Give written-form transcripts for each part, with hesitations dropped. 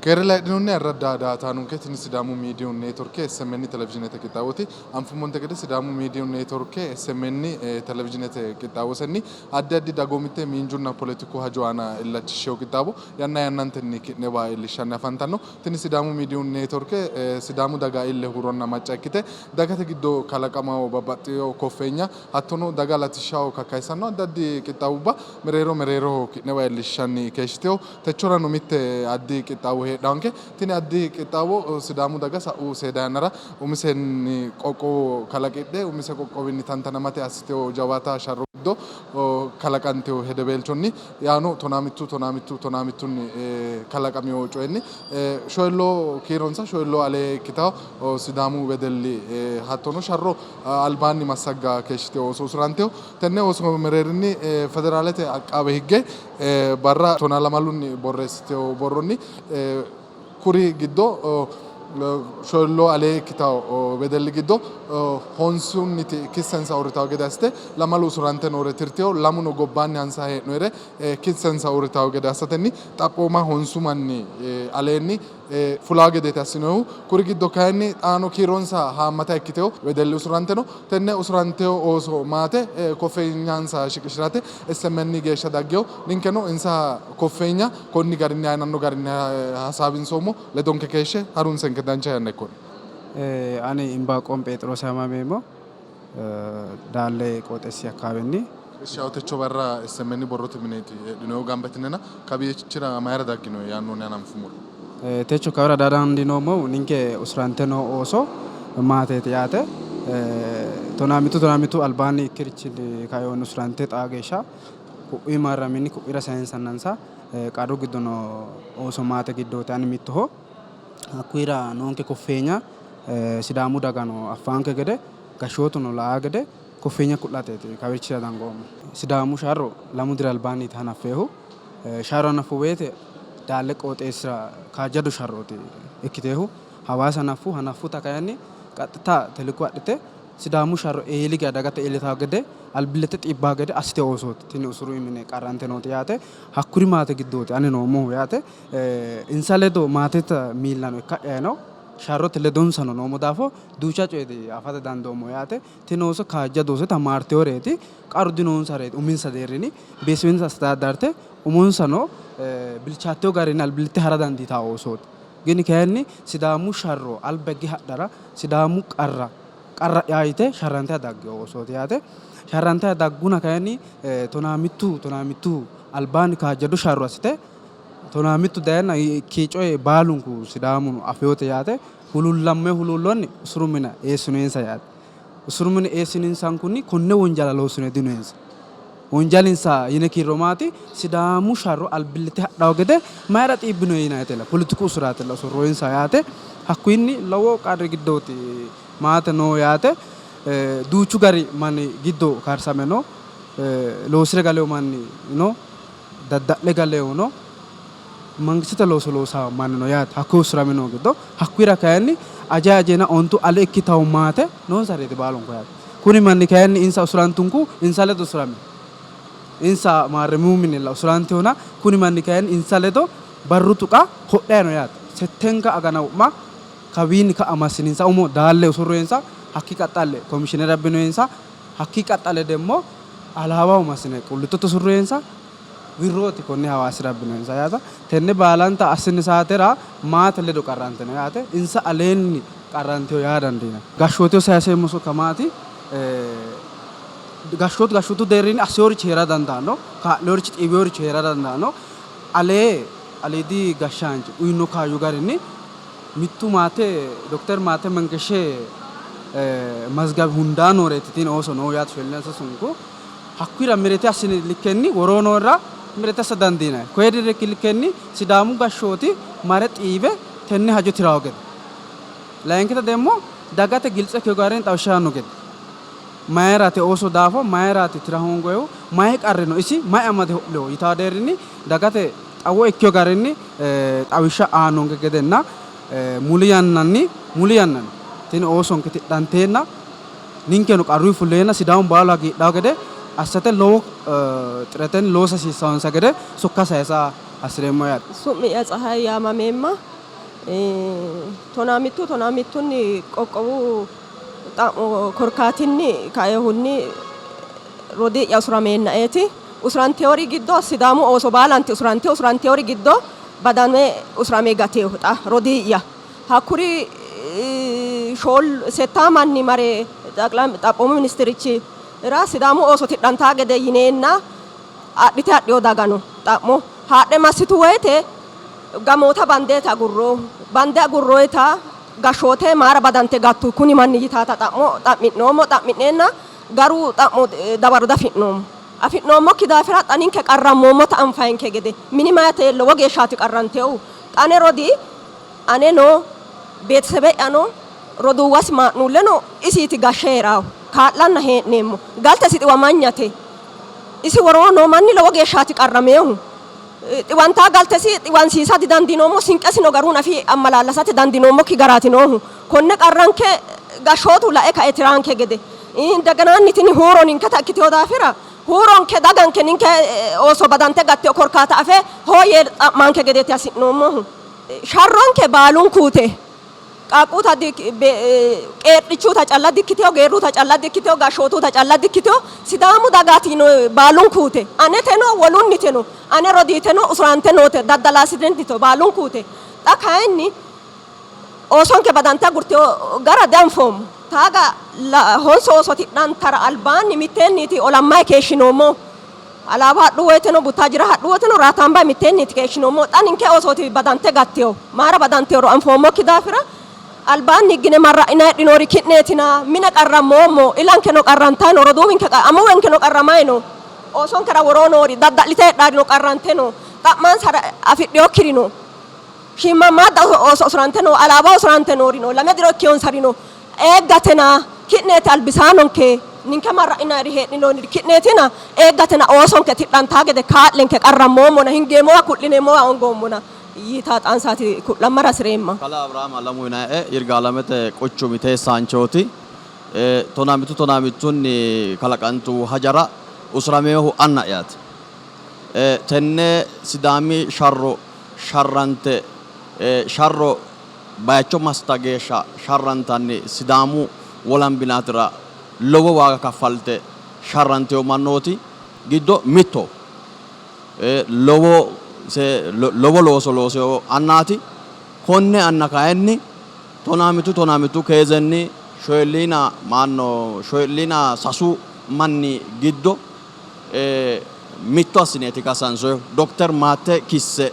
Keere layidhinoonni ayirradda daa''ataanonke tini Sidaamu Miidiyu Neetworke SMN Televizhiinete qixxaawooti. Anfummonte gede Sidaamu Miidiyu Neetworke SMN Televizhiinete qixxaawosenni addi addi dagoomitte, miinjunna poletiku hajo aana illachishshino qixxaawo yanna yannantenni ki'newa iillishshanni afantanno. Tini Sidaamu Miidiyu Neetworke Sidaamu daga ille, huuronna macca ikkite dagate giddo kalaqamanno babbaxxino koffeenya hattono daga latishshaho kakkayissanno addi addi qixxaawubba mereero mereeroho ki'newa iillishshanni keeshshitino. Techorano mitte addi qixxaawo heedhawonke. Tini addi qixxaawo Sidaamu daga sa'u seeda yannara umisenni qoqqowo kalaqidhe umise qoqqowinni tantanamate assitewo jawaata sharro giddo kalaqantino hedeweelchonni yaano tonaamittu tonaamittu tonaamittunni kalaqamino coyinni shoyilloo kiironsa shoyilloo alee ikkitawo Sidaamu wedelli hattono sharro albaanni massagga keeshshitino ooso usurantino. Tenne ooso mereerinni federaalete aqqaabe higge barra tonaa lamalunni borreessitino borronni kuri giddo shoyilloo alee ikkitawo wedelli giddo honsunniti kissensa uurritawo gede assite lamalu usurante noore tirtino, lamuno gobbaanni hansa hee'noyire kissensa uurritawo gede assatenni xaphooma honsu manni aleenni fulaa gedeeti assinoyihu. Kuri giddo kayinni xaano kiironsa haammata ikkitewo wedelli usurante no. Tenne usurantewo ooso maate koffeenyansa shiqishirate SMN geeshsha daggewo. Ninkeno insa koffeenya konni garinni ayinanno garinni hasaawinsoommo. Ledonke keeshshe harunsenke dancha yanna ikko'ne. Ani Imbaaqoom Pheexiroos yaamameemmo. Daalle qooxeessi akkawaawenni. Ishshi yaw techo barra SMN borrote mineeti heedhinoyihu gamba yitinena kawiichira mayira dagginoyi yaannohunni hananfummoro. Techo kawira daa dandiinoommohu ninke usurante noo ooso maateeti yaate. Tonaamittu tonaamittu albaanni ikkirichinni kainohunni usurante xaa geeshsha ku'uyi maarraminni ku'uyira sayinsannansa qarru giddo noo ooso maate giddooti ani mittoho. Hakkuyira noonke koffeenya Sidaamu dagano affaanke gede gashshootuno la''aa gede koffeenya ku'lateeti kawiichira dangoommohu. Sidaamu sharro lamu diri albaanniiti hanaffeehu. Sharro hanaffu woyte Daalle qooxeessira kaajjado sharrooti ikkiteehu. Hawaasa hanaffu, hanaffuta kayinni qaxxita teliko adhite Sidaamu sharro eeli geya dagate iillitawo gede albillitte xiibbawo gede assite oosooti tini usuru mine qarrante nooti yaate. Hakkuri maate giddooti ani noommohu yaate. Insa ledo maatete miillano ikka'yayino sharrote ledonsano noommo daafo duucha coye afate dandoommo yaate. Tini ooso kaajjado ooso tamaartinoreeti, qarru dinoonsareeti uminsa deerrinni beesewensa astadaaddarte umonsano bilchaattino garinni albillitte hara dandiitanno oosooti. Gini kayinni Sidaamu sharro alba higge hadhara Sidaamu qarra qarra'ya yite sharrantayi daggino oosooti yaate. Sharrantayi dagguna kayinni tonaamittu tonaamittu albaanni kaajjado sharro assite Tonaamittu dayenna ikkii coyi baalunku Sidaamuno afeyote yaate. Huluullamme huluullonni usuru mine eessinoyinsa yaate. Usuru mine eessininsankunni konne wonjala loossinoyi dinoyinsa. Wonjalinsa yine kiirro maati? Sidaamu sharro albillitte hadhawo gede mayira xiibbinoyi yinayitella politiku usuraatella usurroyinsa yaate. Hakkuyinni lowo qarri giddooti maate noo yaate. Duuchu gari manni giddo karsame no. Loosire galewo manni no. Dadda'le galewono mangistete looso loosawo manni no yaate hakkuyi usurame noo giddo. Hakkuyira kayinni ajayi ajeenna ontu ale ikkitawo maate noonsareeti baalunku yaate. Kuni manni kayinni insa usurantunku insa ledo usurame insa maarremiyu minilla usurantehona kuni manni kayinni insa ledo barru tuqa hodhayi no yaate. Settenka agana wo'ma kawiinni ka'a massininsa umo Daalle usurroyinsa hakkii qaxxalle komishiinere abbinoyinsa hakkii qaxxale demmo Alaabaho massine qullittote usurroyinsa, wirrooti konne Hawaasira abbinoyinsa yaate. Tenne baalanta assini saatera maate ledo qarrantino yaate. Insa aleenni qarrantino yaa dandiinanni. Gashshooteho sayiseemmo sokka maati? Gashshootu gashshootu deerrinni assinorichi hee'ra dandaanno, kaa'linorichi xiiwinorichi hee'ra dandaanno. Alee aliidi gashshaanchi uyino kaayyo garinni mittu maate Dokter Maate Mengeshe mazigawi hundaa nooreeti tini ooso noo yaate shoolina sasunku. Hakkuyira mirete assini likkenni woroo noorira mirete assa dandiinanni. Koye dirrikki likkenni Sidaamu gashshooti mare xiiwe tenne hajo tirawo gede. Layinkita demmo dagate giltse ikkino garinni xawishsha aanno gede. Mayiraati ooso daafo mayiraati tira hoongoyihu mayi qarri no isi mayi amade ho'liho yitawo deerrinni dagate xawo ikkino garinni xawishsha aannonke gedenna muli yannanni muli yannanni tini oosonke tidhanteenna ninkeno qarruyi fulleenna Sidaamu baalu hagiidhanno gede assate lowo xiretenni loosa hasiissannonsa gede sokka sayisa hasireemmo yaate. Su'mi'ya Tsehayi yaamameemma. Tonaa mittu tonaa mittunni qoqqowu xa'mo korkaatinni kainohunni rodii'ya usurameennaeeti. Usuranteewori giddo Sidaamu ooso baalanti usurantino. Usuranteewori giddo badame usurame gatino xa rodii'ya. Hakkuri shool settaa manni mare xaphoomu ministerichira Sidaamu ooso tidhantaa gede yineenna adhite hadhino daga no. Xa'mo haadhe massitu woyte gamoota bandeeti agurroohu. Bande agurroyita gashshoote maara badante gattu kuni manni yitaata xa'mo xa'mi'noommo. Xa'mi'neenna garu xa'mo dawaro dafi'noommo. Afi'noommokki daafira xa ninke qarrammoommota anfayinke gede mini mayate lowo geeshshaati qarranteehu. Xa ane rodii aneno beetesebe'yano roduuwasi maa'nuulleno isiiti gashshe hee'raahu. Kaa'lanna hee'neemmo. Galtesi xiwamanyate. Isi woroo noo manni lowo geeshshaati qarraminohu. Xiwantaa galtesi xiwansiisa didandiinoommo, sinqesino garunni afi ammalaallasate dandiinoommokki garaati noohu. Konne qarranke gashshootu lae kae tiraanke gede. Indeganaanni tini huuro ninketa ikkitino daafira huuronke daganke ninke ooso badante gattino korkaata afe hoo yee xa'maanke gedeeti hasi'noommohu. Sharronke baalunkute. Qaaqquuta qeedhichuuta calla dikkitino, geerruuta calla dikkitino, gashshootuuta calla dikkitino, Sidaamu dagaati yino baalunkuute. Aneteno wolunniteno, ane rodiiteno usurante noote, daddalaasinennite baalunkuute. Xa kayinni oosonke badante agurtino gara dianfoommo. Taaga honsu ooso tidhantara albaanni mitteenniiti olammayi keeshshinoommo. Alaaba hadhu woyteno Buttaajira hadhu woyteno raataambayi mitteenniiti keeshshinoommo. Xa ninke oosooti badante gattino. Mayira badantinoro anfoommokki daafira albaanni higgine marra'inanni heedhinoonniri ki'neetina mine qarrammoommo, ilankeno qarrantanni no, roduuwinke amuwinkeno qarramanni no, oosonkera woroo noori dadda'lite heedhaarino qarrante no, xa'mansara afidhinokkiri no, shiimmammaadda ooso usurante no, Alaabaho usurante noori no, lame diro ikkinonsari no. Eeggatena ki'neeti albisaanonke, ninke marra'inanniri heedhinoonniri ki'neetina, eeggatena oosonke tidhantaa gede kaa'lenke, qarrammoommona, hingeemmowa ku'lineemmowa hoongoommona yiita xaansaati ku'lammara hasi'reemma. Kalaa Abrahaam Alamu yinannie, Yirgaalamete quchumi teessaanchooti. Tonaamittu tonaamittunni kalaqantu hajara usuraminohu anna'yaati. Tenne Sidaami sharro sharrante sharro bayicho massita geeshsha sharrantanni Sidaamu wolambinatira lowo waaga kaffalte sharrantino mannooti giddo mittoho. Lowo lowo looso loosino annaati. Konne anna kayinni tonaamittu tonaamittu keezenni shoyilliina maanno shoyilliina sasu manni giddo mitto assineeti kassansoyihu. Dokter Maatte Kisse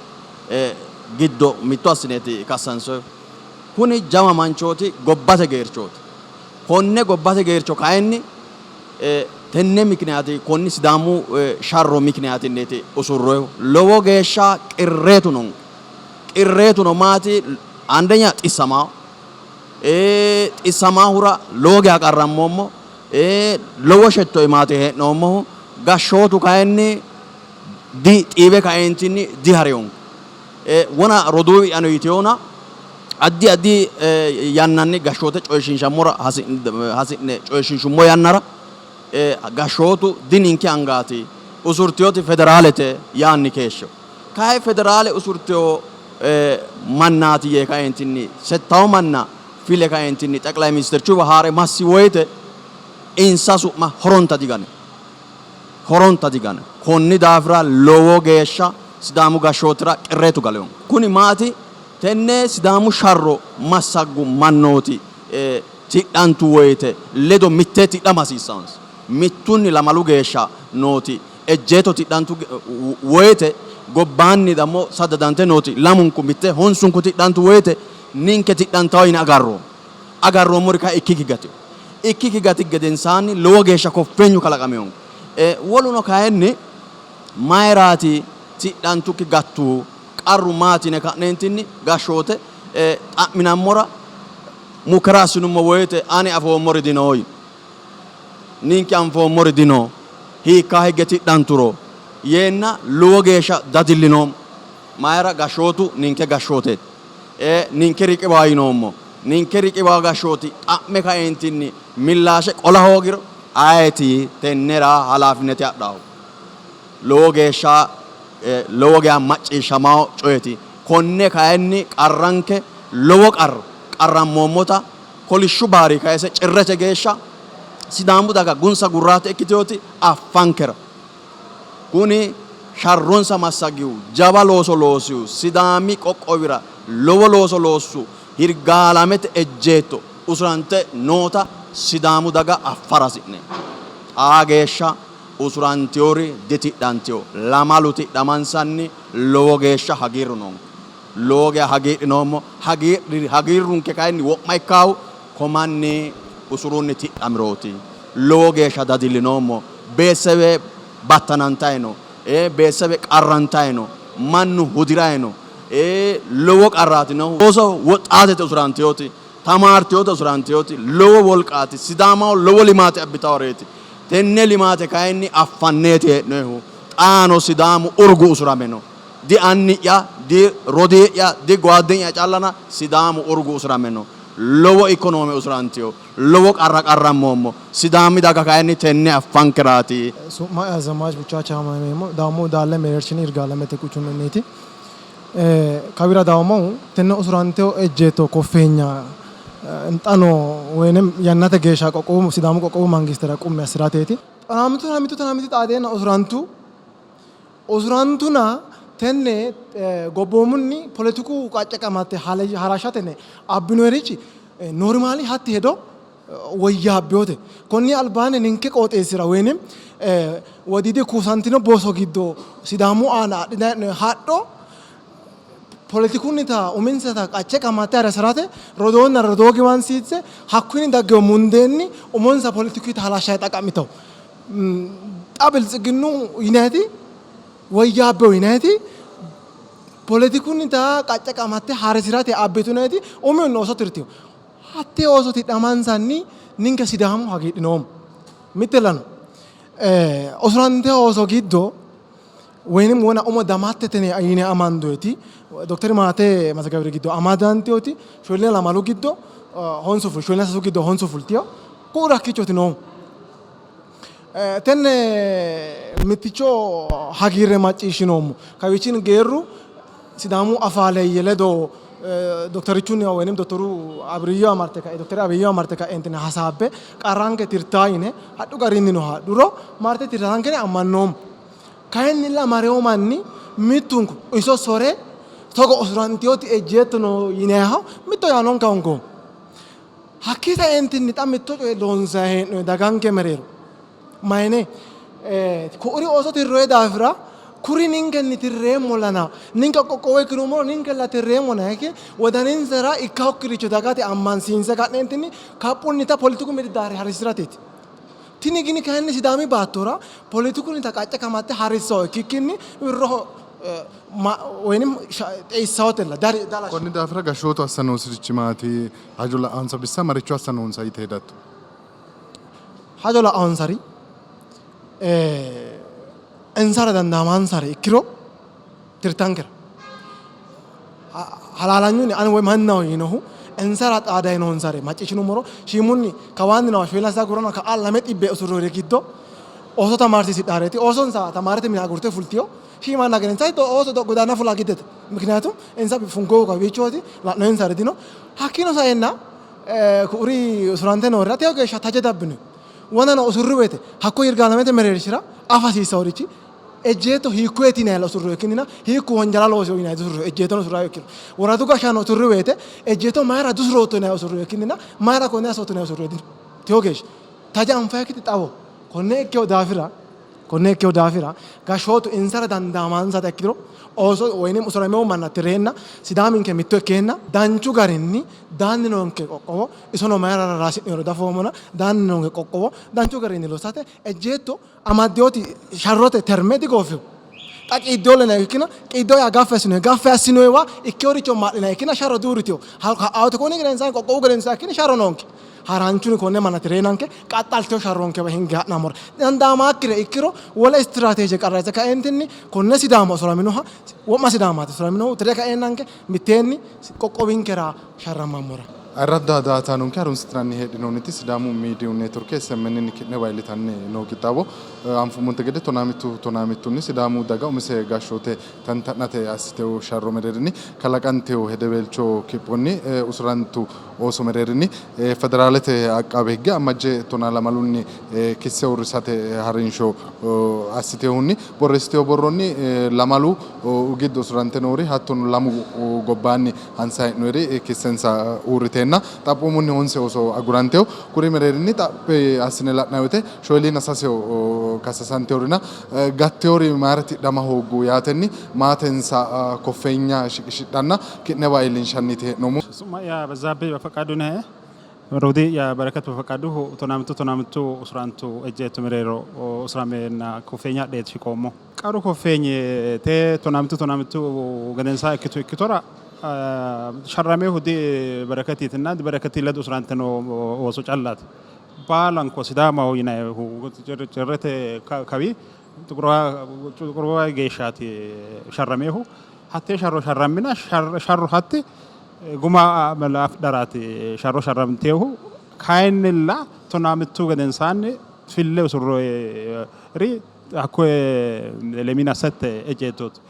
giddo mitto assineeti kassansoyihu. Kuni jawa manchooti, gobbate geerchooti. Konne gobbate geercho kayinni tenne mikiniyaati konni Sidaamu sharro mikiniyaatinniiti usurroyihu. Lowo geeshsha qirreetu noonke. Qirreetuno maati? Andenya xissamaho. Xissamaahura lowo geya qarrammoommo. Lowo shetto imaati hee'noommohu. Gashshootu kayinni di xiiwe kaeentinni diharinonke. Wona roduuwi'yano yitinohuna addi addi yannanni gashshoote coyishiinshammora hasi'ne coyishiinshummo yannara gashshootu dininke angaati, usurtinoti federaalete yaanni keeshshino. Kayi federaale usurtino mannaati yee kaeentinni settawo manna file kaeentinni xeqilayi ministerichuwa haa're massi woyte insa su'ma horonta diganino. Horonta diganino. Konni daafira lowo geeshsha Sidaamu gashshootira qirreetu galino. Kuni maati? Tenne Sidaamu sharro massaggu mannooti tidhantu woyte ledo mittee tidhama hasiissannonsa. Mittunni lamalu geeshsha nooti ejjeeto tidhantu woyte gobbaanni dammo sadadante nooti lamunku mitte honsunku tidhantu woyte ninke tidhantawo yine agarroommo. Agarroommori kay ikkikki gatino. Ikkikki gati gedensaanni lowo geeshsha koffeenyu kalaqaminonke. Woluno kayinni mayiraati tidhantukki gattu? Qarru maati yine ka'neentinni gashshoote xa'minammora mukkera assinummo woyte ani afoommori dino yino. Ninke anfoommori dino, hiikkaa higge tidhanturo yeenna lowo geeshsha dadillinoommo. Mayira gashshootu ninke gashshooteeti. Ee, ninke riqiwa yinoommo. Ninke riqiwa gashshooti xa'me kaeentinni millaashe qola hoogiro ayeti tennera halaafinete adhannohu? Lowo geeshsha lowo geya macciishshamanno coyeti. Konne kayinni qarranke Lowo qarra qarrammoommota kolishshu baari kayise Cirrete geeshsha Sidaamu daga gunsa gurraate ikkitinoti affankera. Kuni sharronsa massagihu, jawa looso loosihu, Sidaami qoqqowira lowo looso loossu Yirgaalamete ejjeetto usurante noota Sidaamu daga affara hasi'neemmo. Xaa geeshsha usurantinori ditidhantino. Lamalu tidhamansanni lowo geeshsha hagiirru noonke. Lowo geya hagiidhinoommo. Hagiirrunke kayinni wo'ma ikkaahu ko manni usurunni tidhamirooti. Lowo geeshsha dadillinoommo. Beesewe battanantayi no. Beesewe qarrantayi no. Mannu hudi'rayi no. Lowo qarraati noohu. Ooso woxxaatete usurantinoti, tamaartinota usurantinoti lowo wolqaati. Sidaamaho lowo limaate abbitaworeeti. Tenne limaate kayinni affanneeti hee'noyihu. Xaano Sidaamu urgu usurame no. Di anni'ya, di rodii'ya, di gowaaddi'ya callana Sidaamu urgu usurame no. Lowo ikonoome usurantino. Lowo qarra qarrammoommo. Sidaami daga kayinni tenne affankeraati. Su'ma'ya Azammaach Buchaacha yaamameemmo. Daammohu Daalle mereershinni Yirgaalamete quchuminniiti. Kawira dawoommohu tenne usurantino ejjeetto koffeenya xa noo woynim yannate geeshsha qoqqowu Sidaamu qoqqowu mangistera qummi assi'rateeti. Tonaa mitu tonaa mitu xaadeenna usurantu. Usurantuna tenne gobboomunni poletiku qacce qamatte halashshatenne abbinoyirichi noormaali hatti hedo woyyaabbinote. Konni albaanni ninke qooxeessira woynim wodiidi kuusantino booso giddo Sidaamu aana adhinanni hee'noonni hadho poletikunnita uminsata qacce qamatte harisirate rodoonna rodoo giwansiisse hakkunni daggino mundeenni umonsa poletikunnita halashshate xaqa'mitanno. Xa biltsiginnu yinanniti woyyaabbino yinanniti poletikunnita qacce qamatte harisirate abbitinoti umihunni ooso tirtino. Hattee ooso tidhamansanni ninke Sidaamu hagiidhinoommo. Mitte lano usurante ooso giddo woynim wona umo damattete yine amandoyeti Dokteri Maate mazagawiri giddo amadantinoti shoolina lamalu giddo honsu shoolina sasu giddo honsu fultino. Ku'u rakkichooti noohu. Tenne mitticho hagiirre macciishshinoommo. Kawiichinni geerru Sidaamu afaaleeyye ledo dokterichunniwa woynim dottoru Abiriyyowa marte ka'e dokteri Abiyyiwa marte ka'eentinni hasaabbe qarranke tirtaa yine hadhu garinnino hadhuro marte tirtaankene ammannoommo. Kayinnilla marewo manni mittunku iso sore togo usurantinoti ejjeetto no yinayiha mitto yaanonke hoongoommo. Hakkii saentinni xa mitto coye loonsanni hee'noonni daganke mereero mayine ku'uri ooso tirroye daafira kuri ninkenni tirreemmollana ninke qoqqowo ikkinummoro ninkella tirreemmona yike wodaninsara ikkaokkiricho dagate ammansiinse ka'neentinni kaphunnita poletiku mididaare harisirateeti. Tini gini kayinni Sidaami baattora poletikunnita qacce kamatte harissawo ikkikkinni wirroho woynim xeissawotella. Konni daafira gashshootu assa noosirichi maati? Hajo la'ansa bissa maricho assa noonsa yite hedatto? Hajo la'ansari insara dandaamansare ikkiro tirtankera halaalanyunni ani woy mannaho yiinohu insara xaadayi noonsare macciishshinummoro shiimunni kawaanni nooha shoyila sasa gurana ka'a lame xibbe usurroyiri giddo ooso tamaarsiisidhaareeti. Oosonsa tamaarete mine agurte fultiyo shiima yanna gedensaanni ooso godaana fula giddete. Mikniyaatum insa funkohu kawiichooti la'noyinsari dino. Hakkiino saenna ku'uri usurante noorira teyo geeshsha taje dabbino. Wonano usurri woyte hakko Yirgaalamete mereershira afa hasiissaworichi ejjeetto hiikkuyeeti yinayilla usurroyi ikkinnina hiikku wonjala loosino yinay diusurroyi. Ejjeettono usurrayi ikkiro. Woradu gashshaano usurri woyte ejjeetto mayira dusurootto yinay usurroyi ikkinnina mayira konne assootto yinay usurroyi dino. Teyo geeshsha taje anfayikkiti xawo. Konne ikkino daafira Konne ikkino daafira gashshootu insara dandaamansata ikkituro ooso woynim usuramino manna tirreenna Sidaaminke mitto ikkeenna danchu garinni daanni noonke qoqqowo isono mayra rarraasi'niro dafoommona daanni noonke qoqqowo danchu garinni lossate ejjeetto amaddinoti sharrote terme digooffino. Xa qiiddo lena ikkina qiiddo yaa gaffi assinoyi gaffi assinoyiwa ikkinoricho ma'lina ikkina sharro diuurritino. Ka'aote konni gedensaanni qoqqowu gedensaanni ikkina sharro noonke. Haranchunni konne manna tireenanke qaxxaltino sharronkewa hinge ha'nammora dandaamaakkire ikkiro wole istiraateeje qarraise kaeentinni konne Sidaama usuraminoha wo'ma Sidaamaati usuraminohu tire kaeennanke mitteenni qoqqowinkera sharrammammora. Ayirradda daa''ataanonke harunsitinanni heedhinoonniti Sidaamu Miidiyu Neetworke SMN ki'newa iillitanni noo qixxaawo anfummonte gede tonaamittu tonaamittunni Sidaamu daga umise gashshoote tanta'nate assitewo sharro mereerinni kalaqantino hedeweelcho kiphonni usurantu ooso mereerinni Federaalete Aqqaabe Higge Ammajje tonaa-lamalunni kisse uurrisate harinsho assitinohunni borreessitino borronni lamalu giddo usurante noori hattono lamu gobbaanni hansanni hee'noyiri kissensa uurriteenna xaphoomunni honse ooso agurantino. Kuri mereerinni xaphi assine la'nanni woyte shoyiliina saseho kassasantinorina gattinori mayira tidhama hooggu yaatenni maatensa koffeenya shiqishidhanna ki'newa iillinshanniiti hee'noommohu. Su'ma'ya Bezzaabbih Befeqaadu yinannie. Rodii'ya Bereket Befeqaaduhu tonaamittu tonaamittu usurantu ejjeetto mereero usurameenna koffeenya adheeti shiqoommo. Qaru koffeenyi tee tonaamittu tonaamittu gedensaa ikkitu ikkitora sharraminohu di Bereketiitinna Bereketi ledo usurante noo ooso callaati. Baalanko Sidaamaho yinannihu Cirrete kawi Xuqurwayi geeshshaati sharraminohu. Hattee sharro sharrammina sharro hatti guma afidharaati sharro sharrantinohu. Kayinnilla tonaamittu gedensaanni fille usurroyiri hakkoye lemina sette ejjeettooti.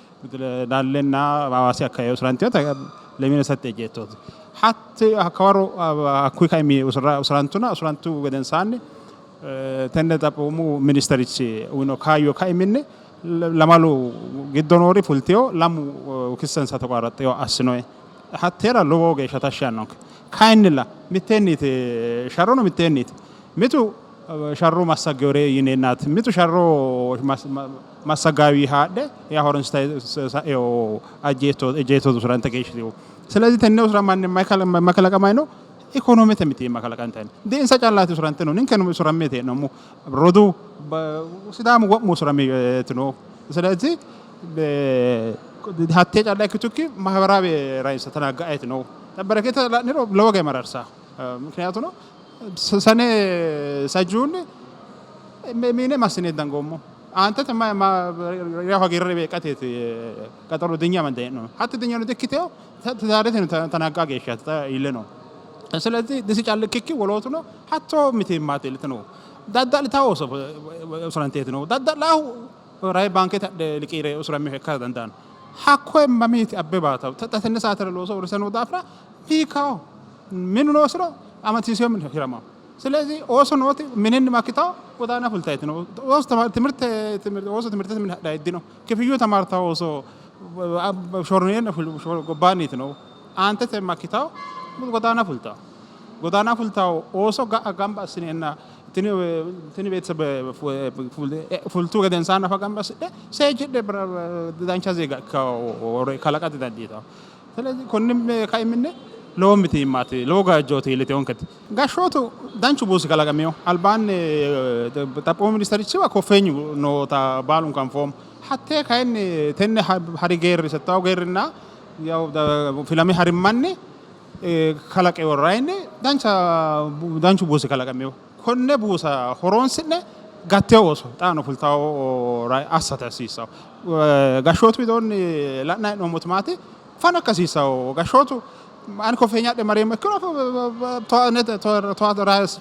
Daallenna Hawaasi akkawawe usurantinota lemina sette ejjeettooti. Hatti hakkawaro hakkuyi kaimi usurantuna usurantu gedensaanni tenne xaphoomu ministerichi uyino kaayyo kaiminni lamalu giddo noori fultino, lamu kissensa toqaaraxxino assinoyi. Hatteera lowo geeshsha tashshi yaannonke. Kayinnilla mitteenniiti sharrono mitteenniiti. Mitu sharro massagginore yineennaati, mitu sharro massagawi haadhe yaa horonsitayi sa'ino ejjeetto usurante keeshshitino. ስለዚህ tenne usurammanni mayi kalaqamayi no? Ikonoomete mitiimma kalaqantanni no. Di insa callaati usurante noohu, ninkeno usurammeeti hee'noommohu. Roduu Sidaamu wo'mu usurameeti noohu. ስለዚህ hattee calla ikkitukki mahiberaawi rayinsa tanagga'eeti noohu. Berekete la'niro lowo geya mararsawo. Mikniyatuno sane sajjuunni mine massine dangoommo. Aantete yaw hagiirre beeqqateeti qaxaro dinye amande hee'noommo. Hatti dinyeno dikkiteyo tizaareteno tanagga geeshshaati xa iille noohu. ስለዚህ disi calla ikkikki wolootuno hattoo mitiimmaati iillite noohu. Dadda'litawo ooso usuranteeti noohu. Dadda'laahu rayi baankete adhe liqiire usuraminoha ikkara dandaanno. Hakkoye mamiiti abbe baatahu? Xa tenne saatera looso uurrise noo daafira hiikkaho? Minu noosiro amadisiisino mine hiramaho. ስለዚህ ooso nooti mininni makkitawo godaana fultayti no. Ooso timirte ooso timirtete mine hadhayi dino. Kifiyyu tamaartawo ooso shorneenna gobbaanniiti noohu. Aantete makkitawo godaana fultawo. Godaana fultawo ooso ga'a gamba assineenna tini beeteseb fultu gedensaanni nafa gamba assidhe seejjidhe dancha zeega ikkawo kalaqate dandiitawo. ስለዚህ konni kaiminni lowo mitiimmaati, lowo gawajjooti iillitinonketi. Gashshootu danchu buusi kalaqamino. Albaanni xaphoomu ministerichiwa koffeenyu noota baalunku anfoommo. Hattee kayinni tenne hari geerri settawu geerrinna filame hari manni kalaqewo rayinni dancha danchu buusi kalaqamino. Konne buusa horoonsi'ne gatteo ooso xaano fultawo assate hasiissawo. Gashshootu widoonni la'nanni hee'noommoti maati? Fano ikka hasiissawo. Gashshootu ani koffeenya adhe mareemmo ikkiro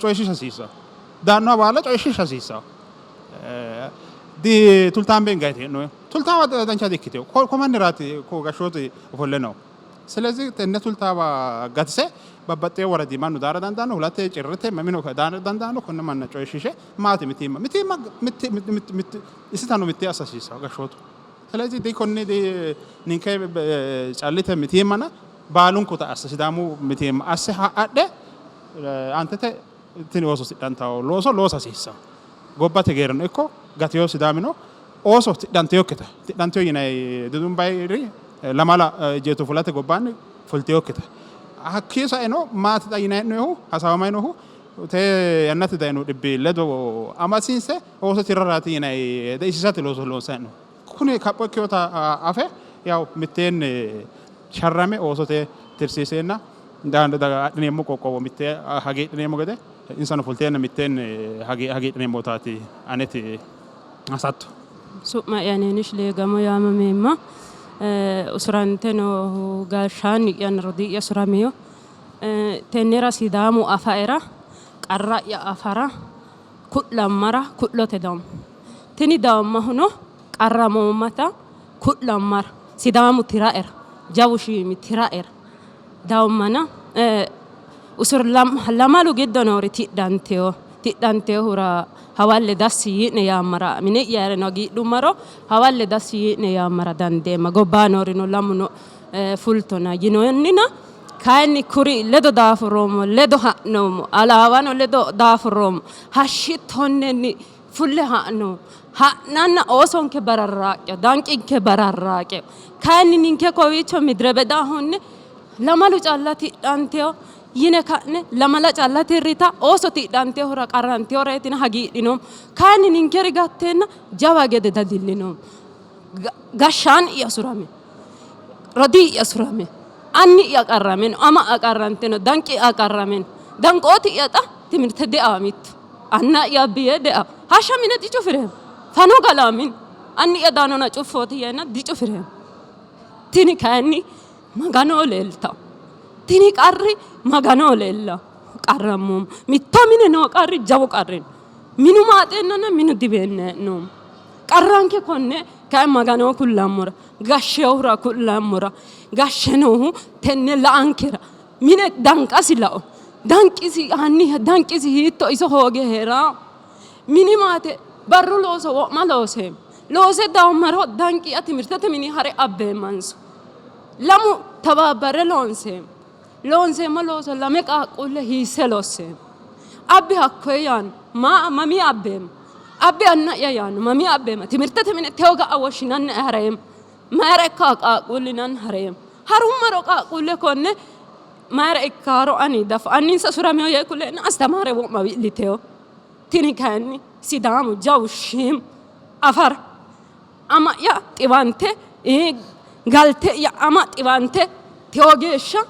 coyishiisha hasiissawo. Daannoha baala coyishiisha hasiissawo. Di tultaambe hingayti hee'noonni. Tultaawa dancha di ikkitino. Ko manniraati ko gashshooti ofolle noohu. ስለዚህ tenne tultaawa gatise babbaxxewo woradi mannu daara dandaanno, hulate, cirrete, mamino daara dandaanno. Konne manna coyishiishe maati mitiimma mitiimma isitano mittee assa hasiissawo gashshootu. ስለዚህ di konni di ninke callite mitiimmana baalunkuta asse Sidaamu mitiimma asse adhe aantete tini ooso tidhantawo looso loosa hasiissawo. Gobbate geerrino ikko gatewo Sidaamino ooso tidhantinokkita tidhantino yinanni dudumbayiri lamala ejjeetto fulate gobbaanni fultinokkita. Hakkii saeno maati xa yinanni hee'noonnihu hasaawamayi noohu tee yannate dayino dhibbi ledo amadisiinse ooso tirraraati yinanni deisiisate looso loonsanni hee'noonni. Kuni kapho ikkinota afe yaw mitteenni sharrame oosote tirsiiseenna adhineemmo qoqqowo mittee hagiidhineemmo gede insano fulteenna mitteenni hagiidhineemmotaati aneti hasatto. Su'ma'ya Nenish Leegamo yaamameemma. Usurante noohu gashshaanni'yanna rodii'ya usuramino. Tennera Sidaamu afaera qarra'ya afara ku'lammara ku'lote dawumma. Tini dawummahuno qarramoommata ku'lammara Sidaamu tiraera jawu shiimi tiraera dawummana usur lamalu giddo noori tidhanteyo tidhanteyohura hawalle dassi yii'ne yaammara mine'yareno hagiidhummaro hawalle dassi yii'ne yaammara dandeemma gobbaa noorino lamuno fultona yinoonnina kayinni kuri ledo daafuroommo ledo ha'noommo alaawano ledo daafuroommo hashshi tonnenni fulle ha'noommo ha'nanna oosonke bararraaqeo danqinke bararraaqeo kayinni ninke kowiicho midire bedahunni lamalu calla tidhanteyo yine ka'ne lamala calla tirrita ooso tidhanteyohura qarranteyoreetina hagiidhinoommo kayinni ninkeri gatteenna jawa gede dadillinoommo gashshaanni'ya usurame rodii'ya usurame anni'ya qarrame no ama'ya qarrante no danqi'ya qarrame no danqooti'ya xa timirte de'a mittu anna'ya abbiye de'a hashsha mine dicufireemmo fano galaa mine anni'ya daanona cuffooti yeenna dicufireemmo tini kayinni maganoho leeltawo tini qarri maganoho leellawo qarrammoommo mitto mine noo qarri jawu qarri no minu maaxeennanna minu dibeenna hee'noommo qarranke konne kayi maganoho kullammora gashsheehura kullammora gashshe noohu tenne la''ankera mine danqasi lao danqisi hanni danqisi hiitto iso hooge hee'raa mini maate barru looso wo'ma looseemmo loose dawummaro danqiya timirtete mini hare abbeemmanso lamu tabaabbarre loonseemmo loonseemmo looso lame qaaqquulle hiisse losseemmo abbi hakkoye yaanno maa mamii abbeemmo abbi anna'ya yaanno mamii abbeemmo timirtete mine tewo ga'a woshshinanni hareemmo mayra ikka qaaqquullinanni hareemmo harummaro qaaqquulle konne mayra ikkaaro ani dafo anninsa surameyo yee kuleenna astamaare wo'ma wi'liteyo tini kayinni Sidaamu jawu shiimu afara ama'ya xiwante galte'ya ama xiwante tewo geeshsha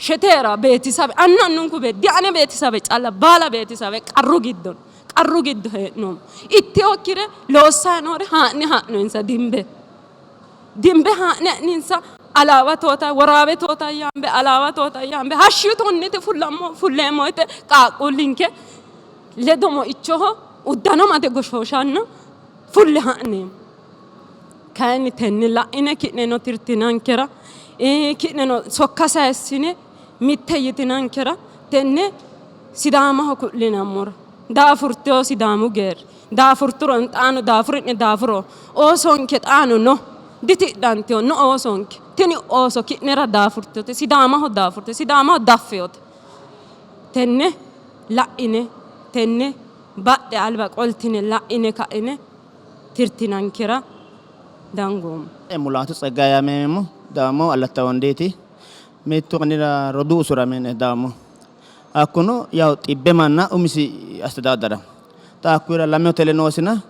sheteera beetisabe annu annunku beeti diane beetisabe calla baala beetisabe qarru giddo no qarru giddo hee'noommo itteyokkire loossayi noore haa'ne ha'noyinsa dimbe dimbe haa'ne ha'ninsa alaawa toota woraawe toota yaambe alaawa toota yaambe hashshu tonnete fullammo fulleemmo woyte qaaqquullinke ledo moichoho uddano made goshooshanna fulle ha'neemmo. Kayinni tenne la'ine ki'neno tirtinankera ki'neno sokka sayissine mitte yitinankera tenne Sidaamaho ku'linammora daafurtino Sidaamu geerri daafurturo xaano daafuri'ne daafuro oosonke xaano no ditidhantino no oosonke tini ooso ki'nera daafurtinote Sidaamaho daafurtinote Sidaamaho daffinote tenne la'ine tenne badhe alba qoltine la'ine ka'ine tirtinankera dangoommo. Mulaatu Tseggaye yaamameemmo. Daammo Alatta Wondiiti. Mittu anira roduu usurame daammo. Hakkuno yaw xibbe manna umisi astedaaddara. Xa hakkuyira lame hotele noosina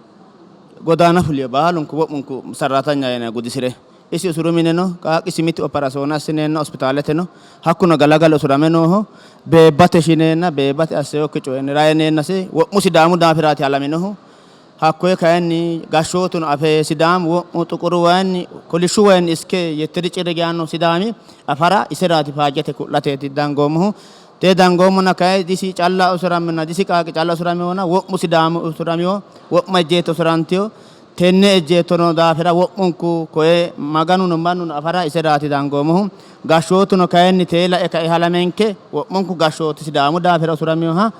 godaana fuliyo baalunku wo'munku sarraatanya yine gudisire. Isi usuru mine no, qaaqqisi mitu operasoone assineenna hospitaalete no. Hakkuno galagale usurame nooho. Beebbate shineenna beebbate asseyokki coyinni rayineennasi wo'mu Sidaamu daafiraati halaminohu. Hakkoye kayinni gashshootuno afe Sidaamu wo'mu xuquru wayinni kolishshu wayinni iske yetteri cirri yaanno Sidaami afara iseraati faajjete ku'lateeti dangoommohu. Tee dangoommona kayi disi calla usuramina disi qaaqqi calla usuramihona wo'mu Sidaamu usuramiho wo'ma ejjeetto usurantiho. Tenne ejjeettono daafira wo'munku koye Maganuno mannuno afara iseraati dangoommohu. Gashshootuno kayinni tee lae kae halamenke wo'munku gashshooti Sidaamu daafira usuraminoha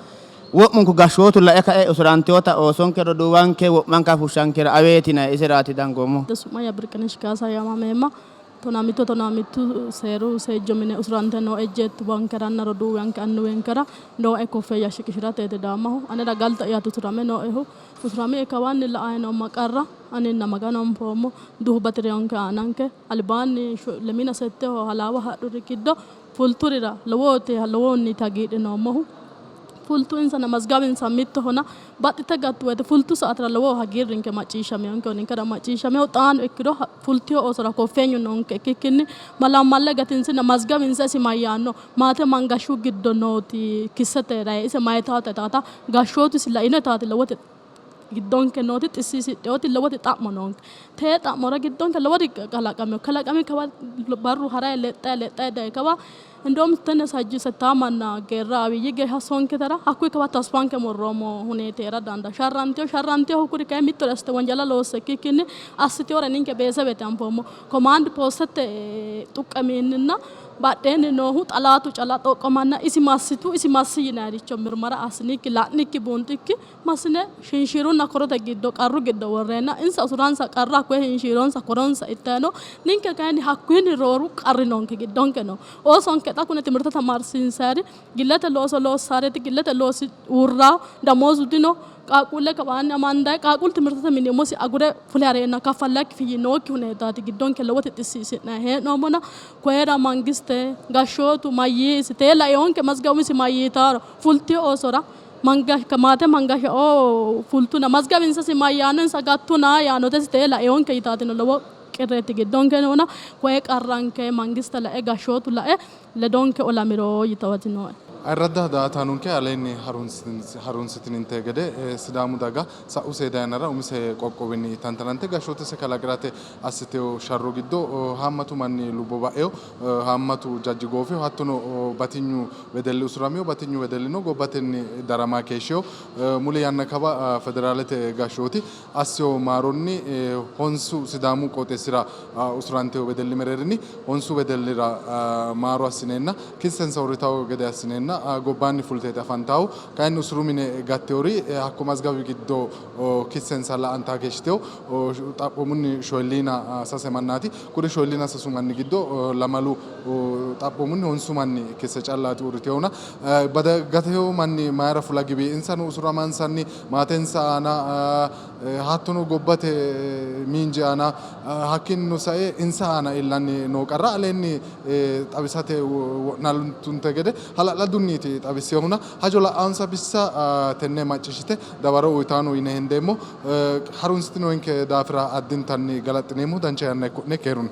Wo'munku gashshootu lae kae usurantinota oosonke roduuwanke wo'manka fushshankera aweeti yinanni iseraati dangoommohu. Su'ma'ya Birqinesh Kaasa yaamameemma. Tonaa mitto tonaa mittu seeru seejjo mine usurante noo ejjeettuwankeranna roduuwanke annuwinkera nooe koffeeyya shiqishi'rateeti daammahu. Anera galte'yaati usurame nooehu. Usuramie kawaanni la'anni noomma qarra aninna Maganu anfoommo. Duhu bati'rinonke aananke. Albaanni lemiina setteho halaawa hadhuri giddo fulturira lowooti lowohunniiti hagiidhinoommohu. Fultu insana mazgawinsa mittohona baxxite gattu woyte fultu saatera lowo hagiirrinke macciishshaminonke ninkera macciishshamino xaano ikkiro fultino oosora koffeenyu noonke ikkikkinni malammalle gatinsina mazgawinsa isi mayyaanno maate mangashshu giddo nooti kissete rayi ise mayitaata yitaata gashshootu isi laino yitaati lowote giddonke nooti xissiisidhinoti lowoti xa'mo noonke. Tee xa'mora giddonke lowori kalaqamino. Kalaqami kawa barru harayi lexxayi lexxayi dayi kawa እንደውም tenne sajji settaa manna geerra Abiyyi geeshsha sonkitara hakkuyi kawa tasfanke murroommo huneeti heera dandaa. Sharrantiyo sharrantiyohu kuri kayi mittore assite wonjala loosse ikkikkinni assitiyore ninke beesebete anfoommo. Komaand poostete tuqqemiinninna badheenni noohu xalaatu calla xoqqomanna isi massitu isi massi yinayiricho mirmara assinikki la'nikki buunxikki massine shinshiirunna korote giddo qarru giddo worreenna insa usuransa qarra hakkoye hinshiironsa koronsa ittayi no. Ninke kayinni hakkuyinni rooru qarri noonke giddonke no. Oosonke xa kune timirte tamaarsiinsayiri gillete looso loossaareeti gillete loosi uurraa damoozu dino. Qaaqquulle kawaanni amandayi qaaqquullu timirtete mini umosi agure fule hareenna kaffallayikki kifiyyi nookki huneetaati giddonke lowoti xissiisi'nayi hee'noommona koyera mangiste gashshootu mayyiisi tee laeonke mazgawu umisi mayyiitaaro fultiyo oosora maate mangashaoo fultuna mazgawinsasi mayyaano insa gattuna yaanotesi tee laeonke yitaatino lowo qirreeti giddonke noona koye qarranke mangiste lae gashshootu lae ledonke olamiro yitawati nooe. Ayirradda daa''ataanonke aleenni harunsitininte gede Sidaamu daga sa'u seeda yannara umise qoqqowinni tantanante gashshootese kalaqi'rate assitino sharro giddo haammatu manni lubbo ba'ino, haammatu jajji goofino, hattono batinyu wedelli usuramino, batinyu wedellino gobbatenni darama keeshshino. Muli yanna kawa federaalete gashshooti assino maaronni honsu Sidaamu qooxeessira usurantino wedelli mereerinni honsu wedellira maaro assineenna kissensa uurritanno gede assineenna gobbaanni fulteeti afantannohu. Kayinni usuru mine gattinori hakko mazgawi giddo kissensa la''anta keeshshitino. Xaphoomunni shoolliina sase mannaati. Kuri shoolliina sasu manni giddo lamalu xaphoomunni honsu manni kisse callaati uurritinohuna gatino manni mayira fula giwi? Insano usuramansanni maatensa aana hattono gobbate miinji aana hakkiinnino sae insa aana iillanni noo qarra aleenni xawisate wo'naaltunte gede hala'ladunniiti xawissinohuna hajo la'ansa bissa tenne macciishshite dawaro uyitanno yine hendeemmo. Harunsitinoyinke daafira addintanni galaxxineemmo. Dancha yanna ikko'ne keerunni.